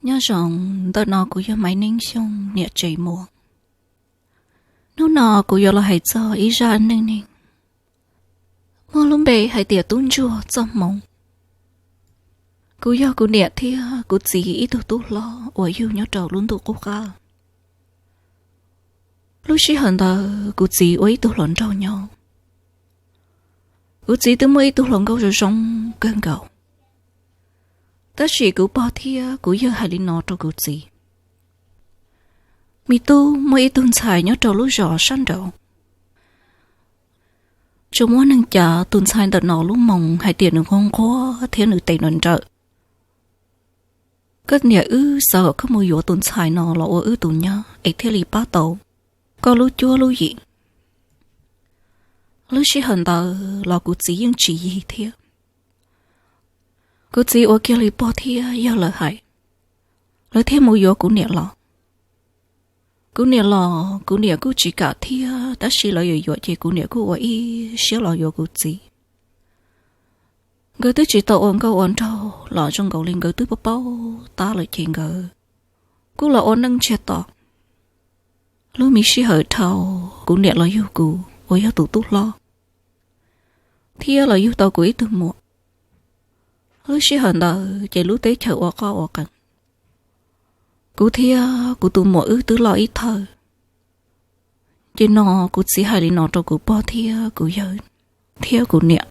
Nyob zoo, ntawm no kuv yog Maiv Neeb Xyooj niam tsev Muas. Hnub no kuv yuav los hais txog ib zaj neej neeg muaj lub npe hais tias Tub Ntsuag txoj hmoov. Kuv yog kuv niam thiab kuv txiv ib tug tub hlob uas yug nyob rau lub ntuj qub qab. Lub sij hawm ntawd kuv txiv ua ib tug hluas nraug nyob. Kuv txiv twb muaj ib tug hluas nkauj zoo zoo kawg nkaus, tab sis kuv pog thiab kuv yawg hais li no rau kuv txiv: Me tub, muaj ib tug ntxhais nyob rau lub zos sab nraud, tsuas muaj neeg cav tus ntxhais ntawm no lub moo hais tias nws nquag nquag thiab nws tes nrawm nrawm. Koj niam wb xav kom koj mus yuav tus ntxhais no los ua wb tus nyab es thiaj li pab tau koj lub cuab lub yig. Lub sij hawm ntawd los kuv txiv yeej tsis yig thiab. Kuv txiv ua kiag li pog thiab yawg lawv hais, lawv thiaj mus yuav kuv niam los. Kuv niam los kuv niam kuj tsis kam thiab, tab sis lawv yuam yuam ces kuv niam kuj ua ib siab los yuav kuv txiv. Nkawd twb tsis tau ua nkauj ua nraug los zoo nkaus li nkawd twb paub paub tab lawm ces nkawd kuj los ua neej ntsiag to. Lub me sij hawm dhau, kuv niam los yug kuv uas yog tus tub hlob, thiab los yug tau kuv ib tug muam. Lub sij hawm ntawd ces lub teb chaws ua qoj ua qees, kuv thiab kuv tus muam wb twb loj ib thawj. Ces no kuv txiv hais li no rau kuv pog thiab kuv yawg thiab kuv niam.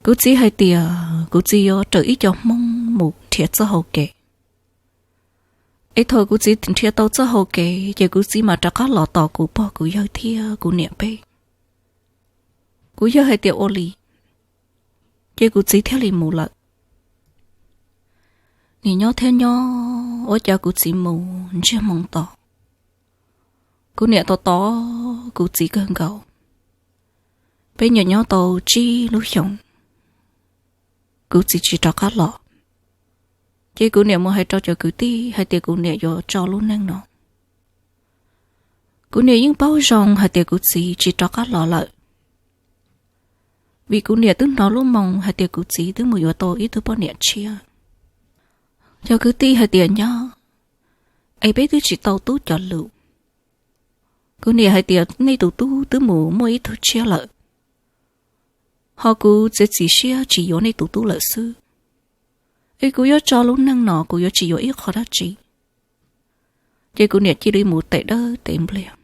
Kuv txiv hais tias kuv txiv yuav raws ib co Hmoob mus nrhiav txoj hau kev, es thaum kuv txiv nrhiav tau txoj hau kev ces kuv txiv mam rov qab los tos kuv pog kuv yawg thiab kuv niam peb. Kuv yawg hais tias ua li, ces kuv txiv thiaj li mus lawm. Nim nyob thiab nyob, ua cas kuv txiv mus ntsiag hmoo to, kuv niam tos tos kuv txiv kawg nkaus. Peb nyuam nyob tau tsib lub xyoos, kuv txiv tsis rov qab los. Ces kuv niam mus hais rau cov kwv tij hais tias kuv niam yuav tso lub neej no. Kuv niam yeej paub zoo hais tias kuv txiv tsis rov qab los lawm, vim kuv niam twb hnov lub moo hais tias kuv txiv twb mus yuav tau ib tug poj niam tshiab. Cov kwv tij hais tias nyob, es peb twb tsis tau tub cov lus. Kuv niam hais tias nej tus tub twb mus muaj ib tug tshiab lawm, ho kuv txiav txim siab tsis yuav nej tus tub lawm xwb, es kuv yuav tso lub neej no kuv yuav tsis yuav ib qho dab tsi. Ces kuv niam cia li mus tes dawb tes npliag.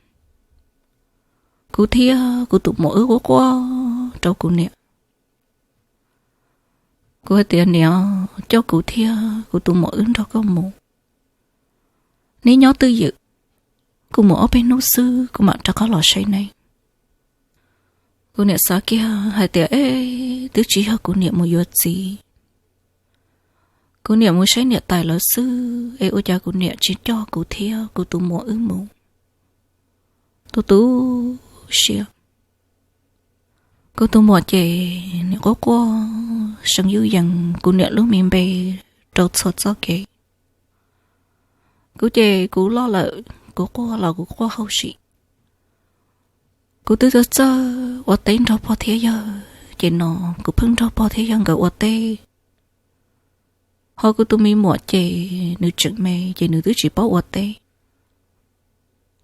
Kuv thiab kuv tus muam wb quaj quaj rau kuv niam. Kuv hais tias niam, coj kuv thiab kuv tus muam wb nrog koj mus, neb nyob twj ywm, kuv mus ob peb hnub xwb kuv mam rov qab los saib neb. Kuv niam xav kiag hais tias es twb tsis yog kuv niam mus yuav txiv, kuv niam mus saib niam tais lawv xwb, es ua cas kuv niam tsis coj kuv thiab kuv tus muam wb mus. Tu tu siab, kuv tus muam ces nim quaj quaj seev yuj yees kuv niam lub me npe rau txhua txoj kev. Kuv ces kuv loj lawm, kuv quaj los kuv quaj hauv sim. Kuv twb txawj txawj ua teb nrog pog thiab yawg, ces no kuv pheej nrog pog thiab yawg nkawd ua teb. Ho kuv tus me muam ces nws tseem me ces nws twb tsis paub ua teb.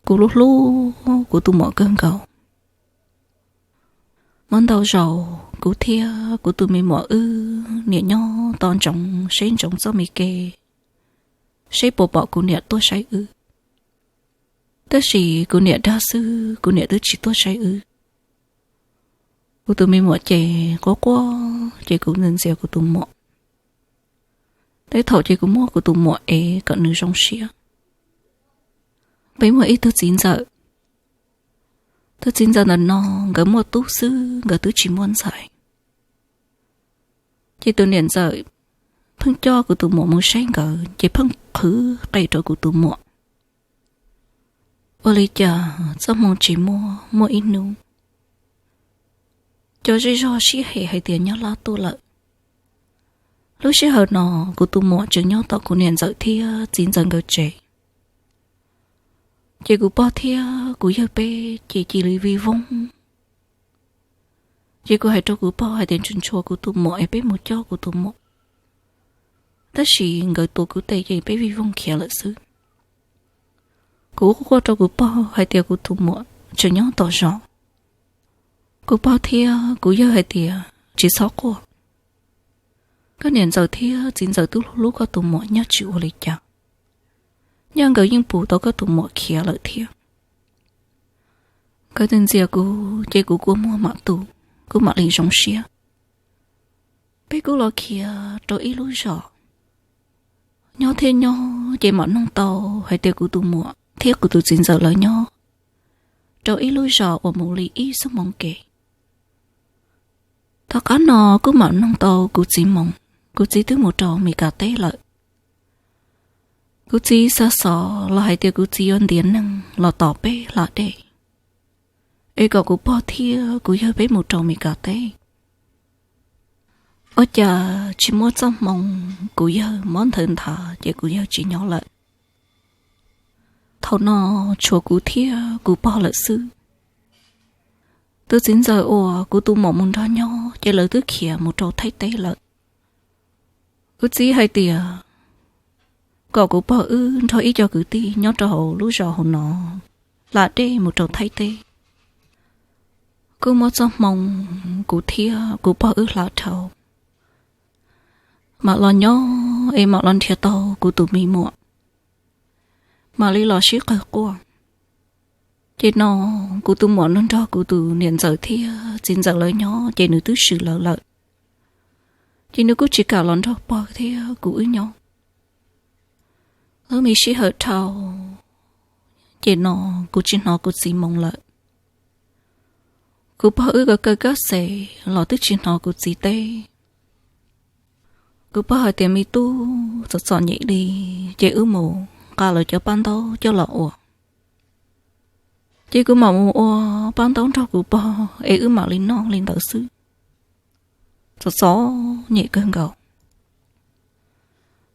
Kuv hlub hlub kuv tus muam kawg nkaus. Muaj ntau zaus kuv thiab kuv tus me muam wb niam nyob tos ntsoov seb ntsoov txoj me kev, seb puas pom kuv niam tuaj saib wb. Tab sis kuv niam dag xwb, kuv niam twb tsis tuaj saib wb. Kuv tus me muam ces quaj quaj, ces kuv ntxias ntxias kuv tus muam. Tej thaum ces kuv muab kuv tus muam ev kom nws zoo siab. Peb muaj ib tug txiv ntxawm. Tus txiv ntxawm ntawm no nkawd muaj tub xwb, nkawd twb tsis muaj ntxhais. Ces tus niam ntxawm pheej coj kuv tus muam mus saib nkawd, ces pheej qhwv qe rau kuv tus muam. Ua li cas txoj hmoo tsis muaj, muaj ib hnub cov zej zog sib hem hais tias Nyab Laj tuaj lawm. Lub sij hawm no kuv tus muam tseem nyob tom kuv niam ntxawm thiab txiv ntxawm nkawd tsev. Ces kuv pog thiab kuv yawg peb ces cia li vij voog. Ces kuv hais rau kuv pog hais tias ntshe ntshua kuv tus muam es peb mus coj kuv tus muam. Tab sis nkawd tua kuv tes ces peb vij voog khiav lawm xwb. Kuv quaj quaj rau kuv pog hais tias kuv tus muam tseem nyob tom zos. Kuv pog thiab kuv yawg hais tias tsis txhob quaj, koj niam ntxawm thiab txiv ntxawm twb hlub hlub koj tus muam nyob tsis ua li cas, nyob nkawd yeej pus tau koj tus muam khiav lawm thiab. Nkawd ntxias kuv ces kuv kua muag mam tu, kuv mam li zoo siab. Peb kuj los khiav rau ib lub zos, nyob thiab nyob ces mam noog tau hais tias kuv tus muam thiab kuv tus txiv ntxawm lawv nyob rau ib lub zos uas mus li ib xuab moos kev. Tom qab no kuj mam noog tau kuv txiv moo, kuv txiv twb mus rau Mes Kas teb lawm. Kuv txiv xa xov los hais tias kuv txiv yuav ntiav neeg los tos peb hla dej, es kom kuv pog thiab kuv yawg peb mus rau Mes Kas teb. Ua cas tsis muaj txoj hmoo, kuv yawg mob nthawv nthav ces kuv yawg tsis nyob lawm. Thaum no tshuav kuv thiab kuv pog lawm xwb. Tus txiv ntxawm uas kuv tus muam mus nrog nyob ces lawv twb khiav mus rau Thaib teb lawm. Kuv txiv hais tias kom kuv pog wb nrog ib co kwv tij nyob rau hauv lub zos hauv no hla dej mus rau Thaib teb. Kuj muaj txoj hmoo, kuv thiab kuv pog wb hla dhau, mam los nyob es mam los nrhiav tau kuv tus me muam, mam li los sib qawg quaj. Ces no kuv tus muam nrog nrog kuv tus niam ntxawm thiab txiv ntxawm lawv nyob ces nws twb swm lawv lawm. Ces nws kuj tsis kam los nrog pog thiab kuv wb nyob. Lub me sij hawm dhau, ces no kuv tsis hnov kuv txiv moo lawm. Kuv pog wb kaw kaw kab xes los twb tsis hnov kuv txiv teb. Kuv pog hais tias me tub, txom txom nyem li, ces wb mus nqa lawv cov paj ntaub coj los ua. Ces kuv mam mus ua paj ntaub nrog kuv pog es wb mam li noj li ntawd xwb. Txom txom nyem kawg nkaus.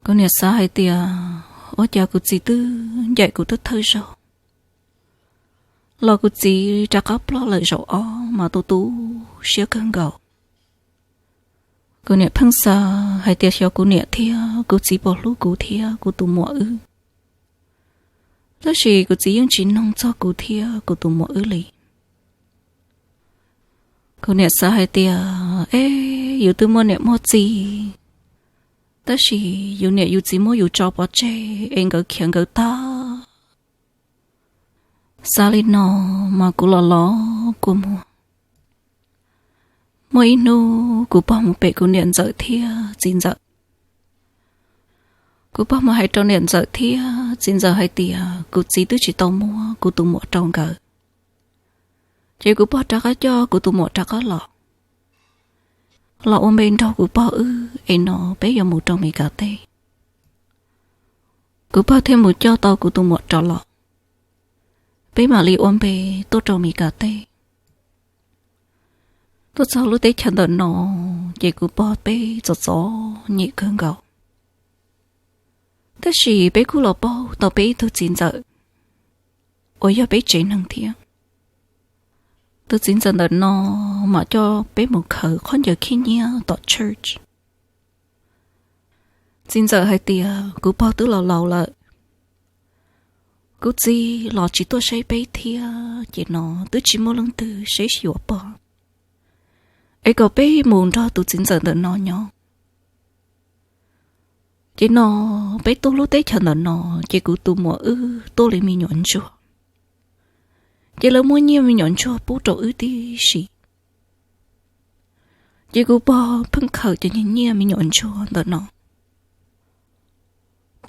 Kuv niam xav hais tias ua cas kuv txiv twb ncaim kuv thawj thawj zaug los kuv txiv rov qab ploj lawm zaum ob mas tu tu siab kawg nkaus. Kuv niam pheej xav hais tias xyov kuv niam thiab kuv txiv puas hlub kuv thiab kuv tus muam wb. Tab sis kuv txiv yeej tsis noog txog kuv thiab kuv tus muam wb li. Kuv niam xav hais tias, eb, yus twb muaj niam muaj txiv, tab sis yus niam yus txiv muab yus tso pov tseg es nkawd khiav nkawd tag. Xav li no mas kuv los los kua muag. Muaj ib hnub kuv pog mus pem kuv niam ntxawm thiab txiv ntxawm. Kuv pog mus hais rau niam ntxawm thiab txiv ntxawm hais tias kuv txiv twb tsis tau muab kuv tus muam rau nkawd. Ces kuv pog rov qab coj kuv tus muam rov qab los, los ua npe nrog kuv pog wb es no peb yuav mus rau Mes Kas teb. Kuv pog thiaj mus coj tau kuv tus muam rov los, peb mam li ua npe tuaj rau Mes Kas teb. Tuaj txog lub teb chaws ntawm no, ces kuv pog peb txom txom nyem kawg nkaus. Tab sis peb kuj los paub tau peb ib tug txiv ntxawm uas yog peb tsev neeg thiab. Tus txiv ntxawm ntawm no mam coj peb mus khaws khaub ncaws khib nyiab tom church. Txiv ntxawm hais tias kuv pog twb laus laus lawm, kuv txiv los tsis tuaj saib peb thiab ces no twb tsis muaj leej twg saib xyuas pog, es kom peb mus nrog tus txiv ntxawm ntawm no nyob. Ces no peb tuaj lub teb chaws ntawm no, ces kuv tus muam wb tuaj li me nyuam ntsuag, ces lawv muab nyiaj me nyuam ntsuag pub rau wb tib si. Ces kuv pog pheej khaws cov nyiaj me nyuam ntsuag ntawm no,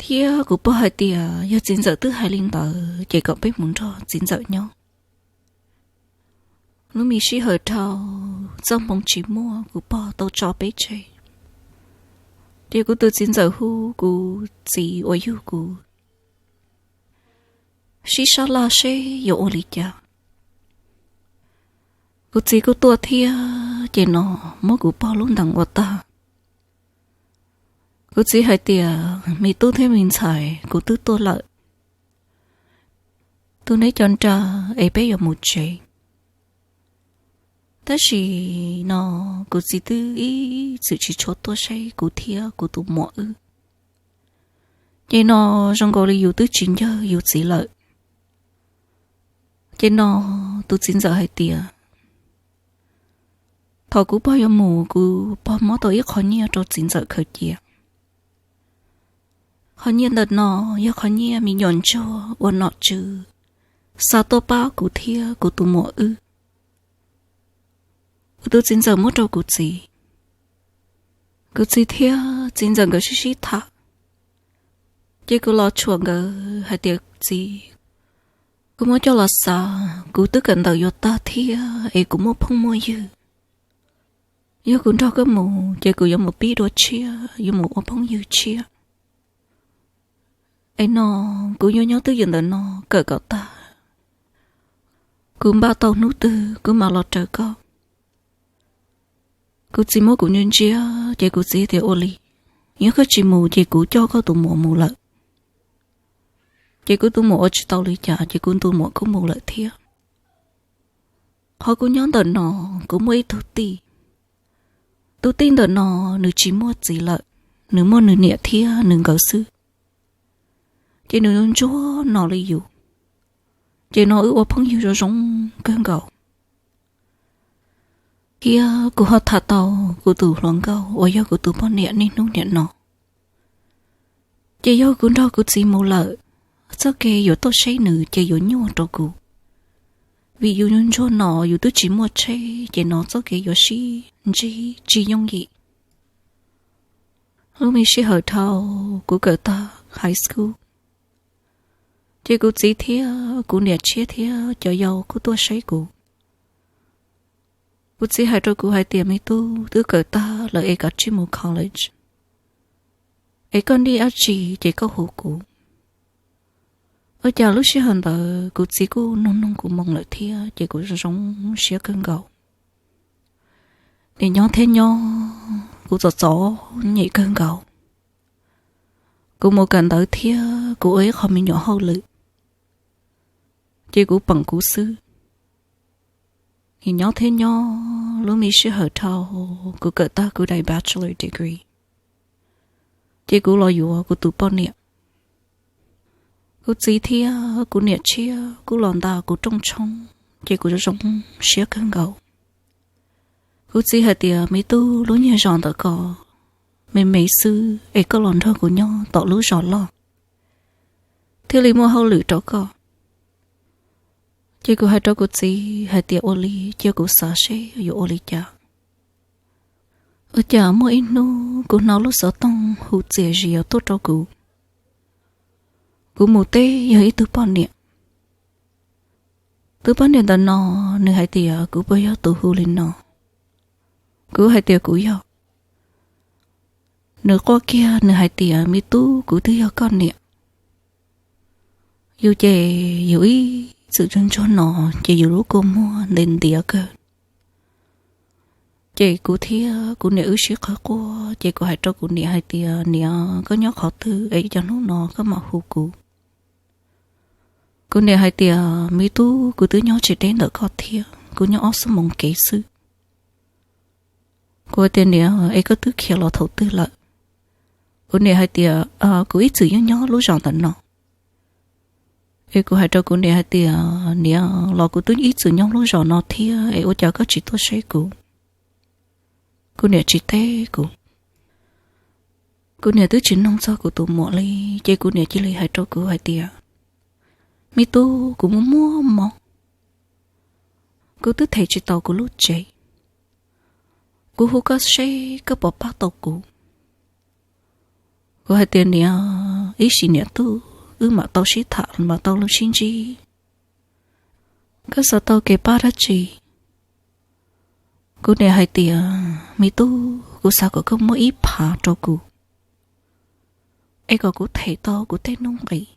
thiab kuv pog hais tias yog txiv ntxawm twb hais li ntawd ces kom peb mus nrog txiv ntxawm nyob. Lub me sij hawm dhau, txoj hmoo tsis muaj, kuv pog tau tso peb tseg. Ces kuv tus txiv ntxawm hu kuv txiv uas yug kuv sib sab laj seb yuav ua li cas. Kuv txiv kuj tuaj thiab ces no muab kuv pog lub ntees ua tag. Kuv txiv hais tias me tub thiab me ntxhais, kuv twb tuaj lawm, tu neb cov nra es peb yuav mus tsev. Tab sis no kuv txiv twb ib txwm tsis tshua tuaj saib kuv thiab kuv tus muam wb. Ces no zoo nkaus li yus twb tsis ncawg yus txiv lawm. Ces no tus txiv ntxawm hais tias, thaum kuv pog yuav mus, kuv pog muab tau ib qho nyiaj rau txiv ntxawm khaws cia. Qhov nyiaj ntawm no yog qhov nyiaj me nyuam ntsuag uas nom tswv xa tuaj pab kuv thiab kuv tus muam wb. Kuv tus txiv ntxawm muab rau kuv txiv. Kuv txiv thiab txiv ntxawm nkawd sib sib tham, ces kuv los tshuam nkawd hais tias, txiv, kuv muab coj los xav, kuv twb kawm ntawv yuav tag thiab es kuv muaj phooj muaj ywg. Yog kuv nrog koj mus ces kuv yuav mus pib dua tshiab, yuav mus ua phooj ywg tshiab. Es no kuv yuav nyob twj ywm ntawm no kawm kom tag, kuv npaj tau hnub twg kuv mam los raws koj. Kuv txiv muab kuv ntsia ntsia, ces kuv txiv tias, ua li, yog koj tsis mus ces kuv coj koj tus muam mus lawm. Ces kuv tus muam ua tsis tau li cas ces kuv tus muam kuj mus lawm thiab. Qhov kuv nyob ntawm no, kuv muaj ib tug tij. Tus tij ntawm no nws tsis muaj txiv lawm, nws muaj nws niam thiab nws nkawd xwb. Ces nws ntsuag no li yus, ces no wb ua phooj ywg zoo zoo kawg nkaus. Thiab kuv ho tham tau kuv tus hluas nkauj uas yog kuv tus poj niam niaj hnub nim no. Ces yog kuv nrog kuv txiv mus lawm, txoj kev yuav tuaj saib nws ces yuav nyuaj rau kuv, vim yus ntsuag no yus twb tsis muaj tsheb, ces no txoj kev yuav sib ntsib tsis yooj yim. Lub me sij hawm dhau kuv kawm tag high school, ces kuv txiv thiab kuv niam tshiab thiab cov yau kuj tuaj saib kuv. Kuv txiv hais rau kuv hais tias, me tub, twb kawm tag lawm es koj cia li mus college, es koj nij dab tsi ces koj hu kuv. Ua cas lub sij hawm ntawd kuv txiv kuj nug nug kuv moo lawm thiab ces kuv zoo zoo siab kawg nkaus. Nim nyob thiab nyob, kuv txom txom nyem kawg nkaus. Kuv mus kawm ntawv thiab kuv ua ib qho me nyuam hauj lwm, ces kuv peem kuv xwb. Nim nyob thiab nyob, lub me sij hawm dhau kuv kawm tag kuv daim bachelor degree, ces kuv los yuav kuv tus poj niam. Kuv txiv thiab kuv niam tshiab kuj los nta kuv rooj tshoob, ces kuv zoo zoo siab kawg nkaus. Kuv txiv hais tias, me tub, lub nyuag zos ntawm ko me me xwb es koj los nrog kuv nyob tom lub zos loj thiaj li muaj hauj lwm rau koj. Ces kuv hais rau kuv txiv hais tias, ua li, cia kuv xav seb yuav ua li cas. Ua cas muaj ib hnub kuv hnov lub xov tooj hu txias zias tuaj rau kuv, kuv mus teb yog ib tug poj niam. Tus poj niam ntawm no, nws hais tias, kuv puas yog tus hu li no? Kuv hais tias kuv yog. Nws quaj kiag nws hais tias, me tub, kuv twb yog koj niam. Yus ces yus ib txwm ntsuag ntsuag no ces yus lub kua muag ntev ntiav kawg. Ces kuv thiab kuv niam wb sib qawg quaj, ces kuv hais rau kuv niam hais tias, niam, koj nyob qhov twg es cov hnub no koj mam hu kuv? Kuv niam hais tias, me tub, kuv twb nyob tsis deb ntawm koj thiab, kuv nyob ob xuab moos kev xwb. Kuv tias, niam, es koj twb khiav los thaum twg lawm? Kuv niam hais tias, kuv ib txwm yeej nyob lub zos ntawm no. Es kuv hais rau kuv niam hais tias, niam, los kuv twb ib txwm nyob lub zos no thiab es ua cas koj tsis tuaj saib kuv? Kuv niam tsis teb kuv. Kuv niam twb tsis noog txog kuv tus muam li, ces kuv niam cia li hais rau kuv hais tias, me tub, kuv muaj muaj mob, kuv twb them tsis tau kuv lub tsev. Kuv hu koj seb koj puas pab tau kuv. Kuv hais tias, niam, ib sim niam tub wb mam tau sib tham mam tau sib ntsib, koj xav tau kev pab dab tsi? Kuv niam hais tias, me tub, kuv xav kom koj muab ib phav rau kuv, es kom kuv them tau kuv tej nuj nqis.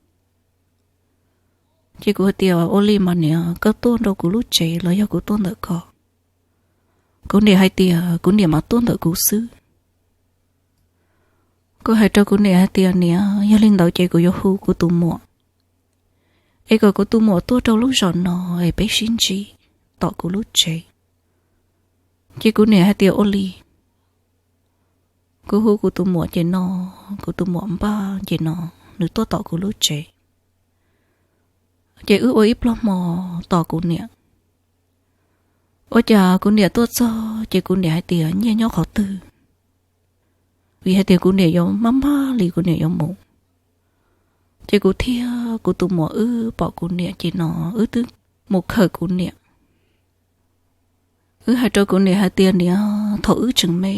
Ces kuv hais tias, ua li mas niam, koj tuaj nram kuv lub tsev los yog kuv tuaj ntawm koj? Kuv niam hais tias kuv niam mas tuaj ntawm kuv xwb. Kuv hais rau kuv niam hais tias, niam, yog li ntawd ces kuv yuav hu kuv tus muam, es kom kuv tus muam tuaj rau lub zos no es peb sib ntsib tom kuv lub tsev. Ces kuv niam hais tias, ua li. Kuv hu kuv tus muam ces no, kuv tus muam npaj ces no, nws tuaj tom kuv lub tsev. Ces wb ua ib pluag hmo tos kuv niam. Ua cas kuv niam tuaj txog ces kuv niam hais tias nyiaj nyob qhov twg, vim hais tias kuv niam yuav maj maj li kuv niam yuav mus. Ces kuv thiab kuv tus muam wb pom kuv niam ces no wb twb mus khawm kuv niam. Wb hais rau kuv niam hais tias niam, thaum wb tseem me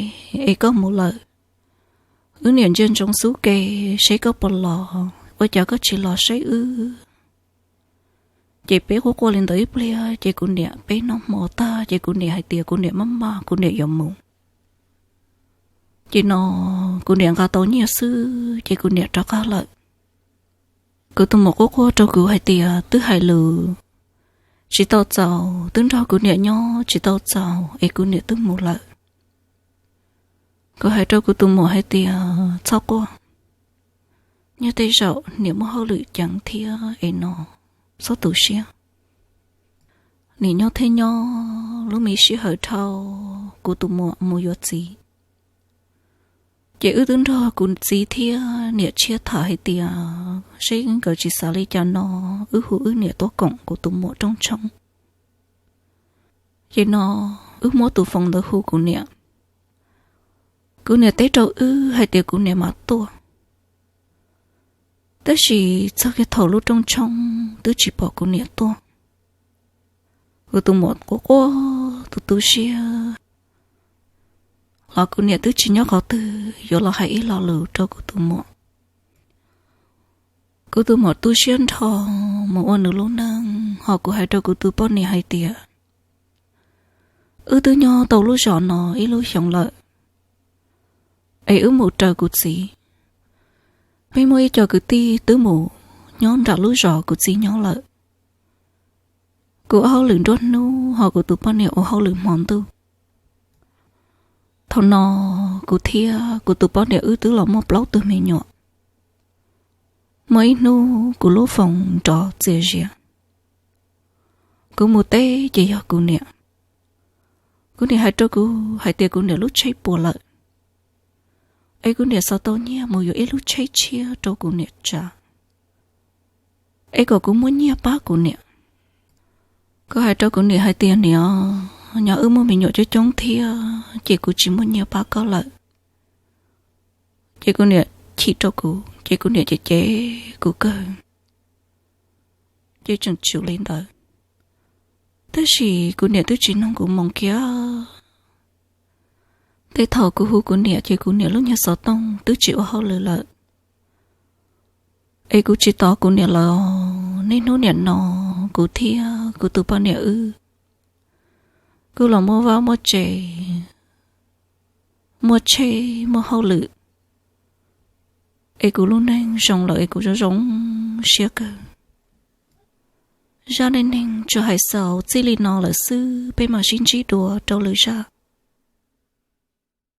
es koj mus lawm, wb niam ntsia ntsoov xub ke seb koj puas los, ua cas koj tsis los saib wb. Ces peb quaj quaj li ntawd ib pliag ces kuv niam peb noj hmo tag ces kuv niam hais tias kuv niam maj maj kuv niam yuav mus. Ces no kuv niam nqa tau nyiaj xwb ces kuv niam rov qab lawm. Kuv tus muam quaj quaj rau kuv hais tias twb hais lus tsis tau txaus, twb nrog kuv niam nyob tsis tau txaus es kuv niam twb mus lawm. Kuv hais rau kuv tus muam hais tias txhob quaj, nyob tej zaum niam muaj hauj lwm ceev thiab es no txhob tu siab. Nim nyob thiab nyob, lub me sij hawm dhau kuv tus muam mus yuav txiv, ces wb twb nrog kuv txiv thiab niam tshiab tham hais tias seb nkawd tsis xav li cas no wb hu wb niam tuaj koom kuv tus muam rooj tshoob. Ces no wb muab tus foos ntawd hu kuv niam. Kuv niam teb rau wb hais tias kuv niam mam tuaj. Tab sis txog kiag thaum lub rooj tshoob twb tsis pom kuv niam tuaj. Kuv tus muam quaj quaj tu tu siab, los kuv niam twb tsis nyob qhov twg yuav los hais ib lo lus rau kuv tus muam. Kuv tus muam tu siab nrho mus ua nws lub neej, ho kuv hais rau kuv tus poj niam hais tias wb twb nyob tau lub zos no ib lub xyoo lawm, es wb mus raws kuv txiv. Peb muaj ib co kwv tij twb mus nyob nram lub zos kuv txiv nyob lawm. Kuv ua hauj lwm nruab hnub ho kuv tus poj niam ua hauj lwm hmo ntuj. Thaum no kuv thiab kuv tus poj niam wb twb los muaj plaub tug me nyuam. Muaj ib hnub kuv lub foos nrov txias zias, kuv mus teb ces yog kuv niam. Kuv niam hais rau kuv hais tias kuv niam lub tsheb puas lawm, es kuv niam xav tau nyiaj mus yuav ib lub tsheb tshiab rau kuv niam tsav, es kom kuv muaj nyiaj pab kuv niam. Kuv hais rau kuv niam hais tias niam, nyob wb muaj me nyuam coob coob thiab ces kuv tsis muaj nyiaj pab koj lawm. Ces kuv niam chim rau kuv ces kuv niam cem cem kuv kawg, ces tseem tsum li ntawd. Tab sis kuv niam twb tsis noog kuv moo kiag. Tej thaum kuv hu kuv niam ces kuv niam lub nyuag xov tooj twb tsis ua hauj lwm lawm. Es kuv tsis tos kuv niam lawm, niaj hnub nim no kuv thiab kuv tus poj niam wb kuj los muaj vaj muaj tsev, muaj tsheb muaj hauj lwm, es kuv lub neej zoo lawm es kuv zoo zoo siab kawg. Zaj neej neeg tsuas hais xaus txij li no lawm xwb, peb mam sib ntsib dua rau lwm zaj.